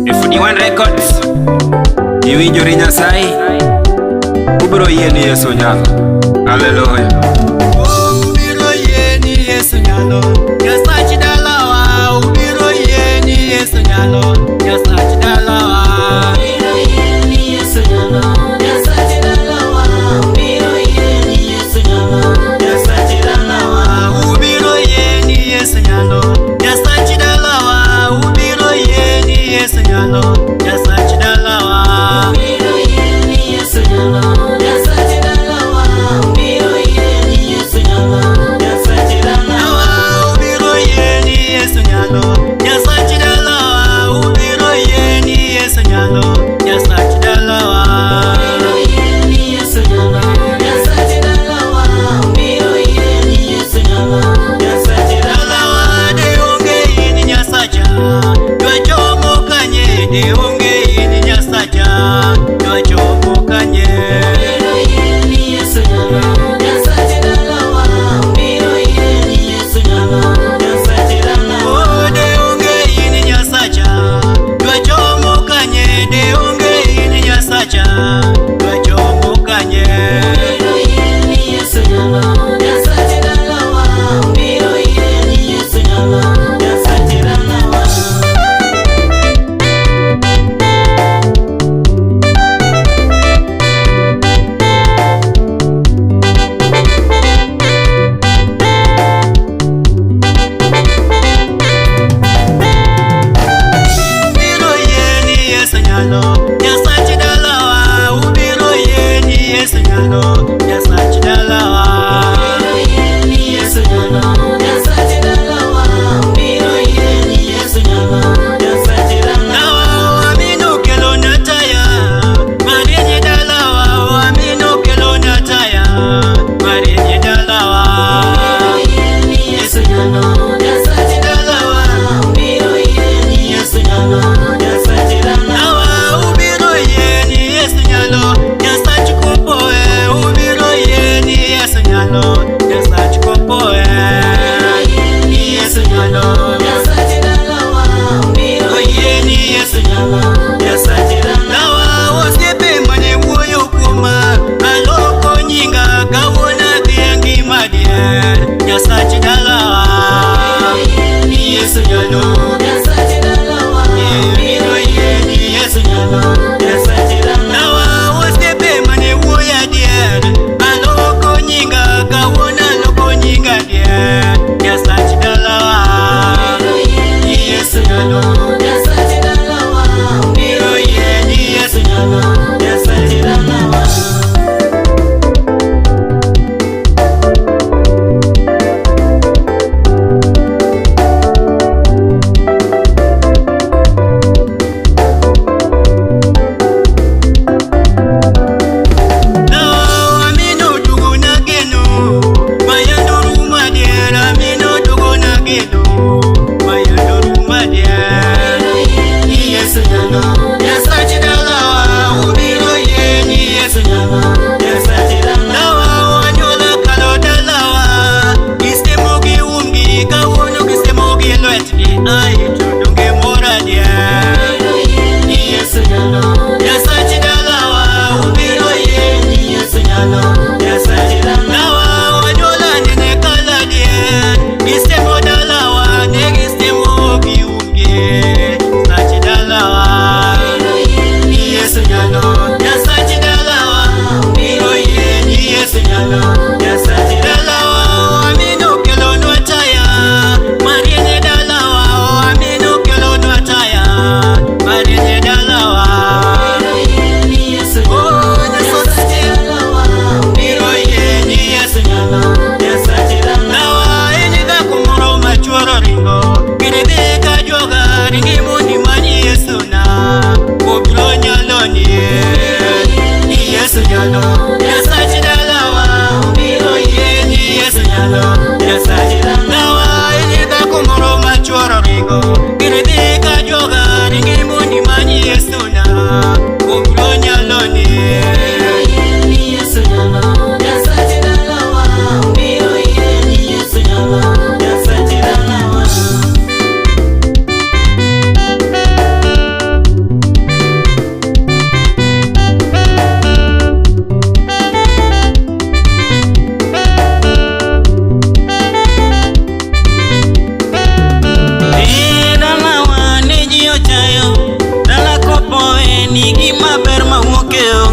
FD1 Records. Iwinjori Nyasaye. Ubiro yie ni Yesu nyalo. Haleluya. Ubiro yie ni Yesu nyalo. Nyasach dalawa, ubiro yie ni Yesu nyalo. Nyasach dalawa. Ubiro yie ni Yesu nyalo. Nyasach dalawa. Ubiro yie ni Yesu nyalo. Nyasach dalawa. Ubiro yie ni Yesu nyalo. Nyasach dalawa, ubiro yie ni Yesu nyalo. Nyasach dalawa. Ubiro yie ni Yesu nyalo. Nyasach dalawa. Ubiro yie ni Yesu nyalo. Nyasach dalawa. Ubiro yie ni Yesu nyalo. Nyasach dalawa, ubiro yie ni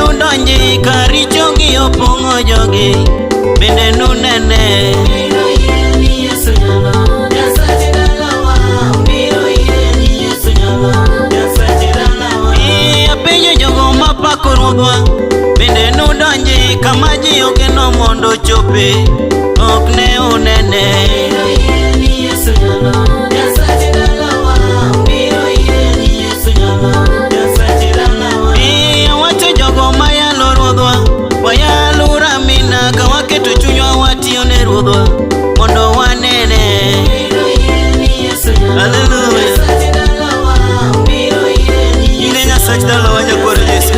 nudonji ka richogi opong'o jogi, bende nunene. Ee, apenjo jogo mapako ruodhwa, bende nudonji kama ji ogeno mondo ochope, ok ne unene. Ee, awacho jogo mayalo ruodhwa, wayalo ramina ka waketo chunywa watiyo ne ruodhwa mondo wanene. Hallelujah. Ine Nyasach dalawa nyakwar Jesse.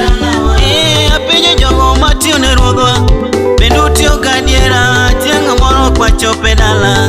Ee, apenjo jogo matiyo ne ruodhwa, bende utiyo gadiera chieng' moro ok wachope dala.